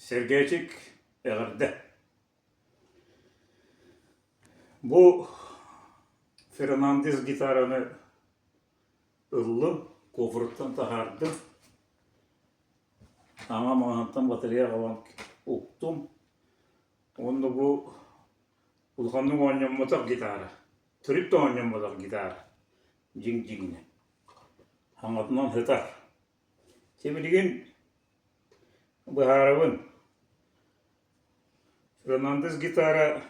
Сэргээчик эҕэрдэ! Бу Фернандес гитараны ыллым, кофрыттан таһаардым, саҥа маҕаһыынтан батарея аҕалан уктум уонна бу улаханнык оонньоммотох гитара, төрүт да оонньоммотох гитара дьиҥ дьиҥинэн, хаҥатынан сытар. Сибилигин быһаарабын, Фернандес гитара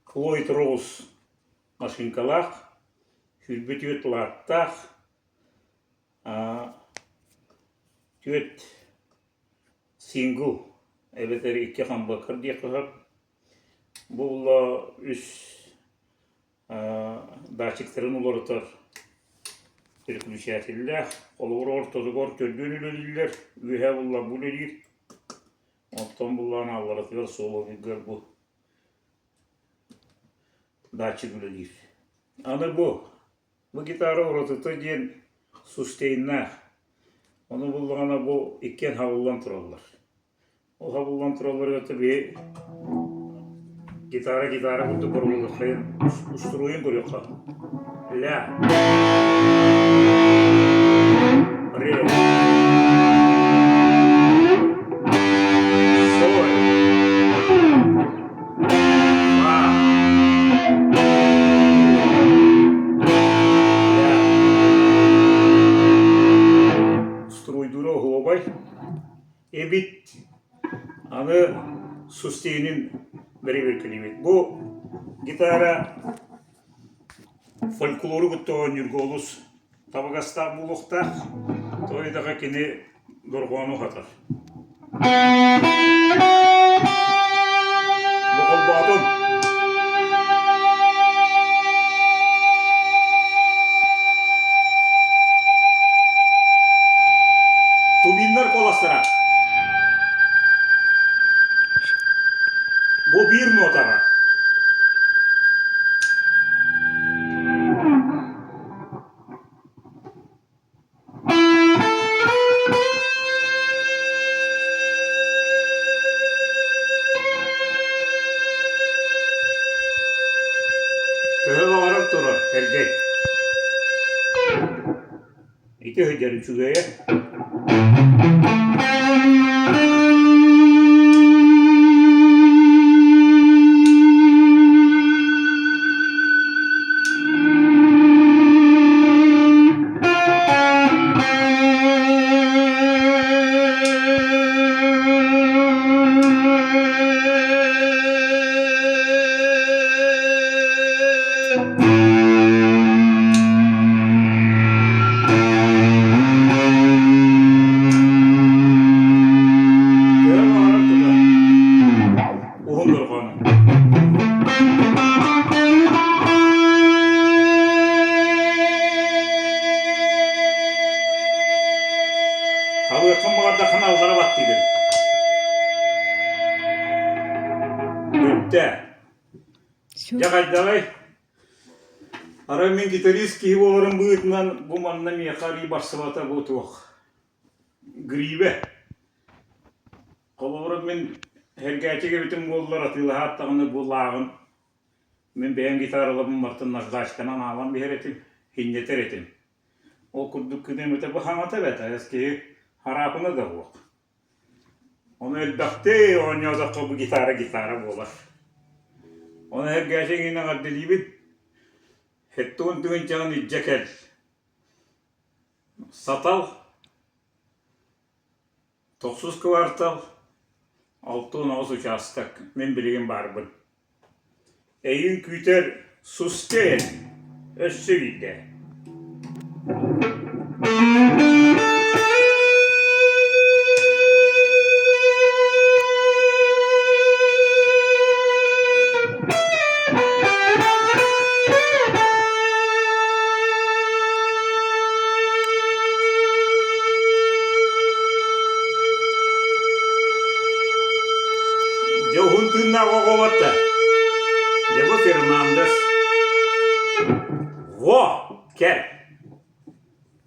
Флойд Роуз машинкалаах, 24 лааттаах, түөрт сингл эбэтэр икки хамбакыр диэххэ сөп. Бу буолла үс датчиктарын уларытар переключателлээх, холобур ортотугар төрдүөн үлэлииллэр, үөһэ булла бу үлэлиир, оттон буллаан алларатыгар суолугар бу датчик үлэлиир. Аны бу, бу гитара уратыта диэн сустейннаах, ону буллаҕына бу иккиэн хабыллан тураллар. Ол хабыллан туралларыгар биһи гитара гитара курдук боруобалыаххайын устуруойун көрүөххэ. Ля. Ре. Соль. Фа. Ля. Устуруойдуура оһуобай. Эбит аны сустиинин бэрэбиэркэлиибит. Бу гитара фольклору кытта оонньуурга олус табыгастаах буолуохтаах. Тоҕо диэтэххэ кини дорҕоону уһатар. Бу холбоотум. Тувиннар куоластара. Бу биир нотаҕа. Төһө баҕарар турар, Сэргэй. Ити сылдьар үчүгэйэ. Төһө баҕарар тутар. Уһун дорҕоону. Халыаххын баҕардаххына алҕара баттыыгын. Бүттэ. Дьэ хайдаҕый? Арай мин гитарист киһи буоларым быһыытынан бу манна миэхэ арыый барсыбата бу туох. Грибэ. Холобура мин Һэргээчик эбитим буоллар атыылаһаат даҕаны бу лааҕын мин бэйэм гитараларбын барытын наждачканан аалан биһэр этим, һинньэтэр этим. Ол курдук гыныам этэ бу хаҥата эбээт, айас киһи хараапына да суох. Ону элбэхтик оонньоотоххо бу гитара гитара буолар. Ону Һэргээчик иҥин эҕэрдэлиибин. Хэттуун тыһыынчаҕын илдьэ кэл. Сатал Тохсус квартал, 68 учаастак, мин билигин баарбын. Эйигин күүтэр Сустэн өссө биирдэ. Дьэ уһун тыыннаах оҕолор да. Дьэ бу Фернандес. Во! Кэл!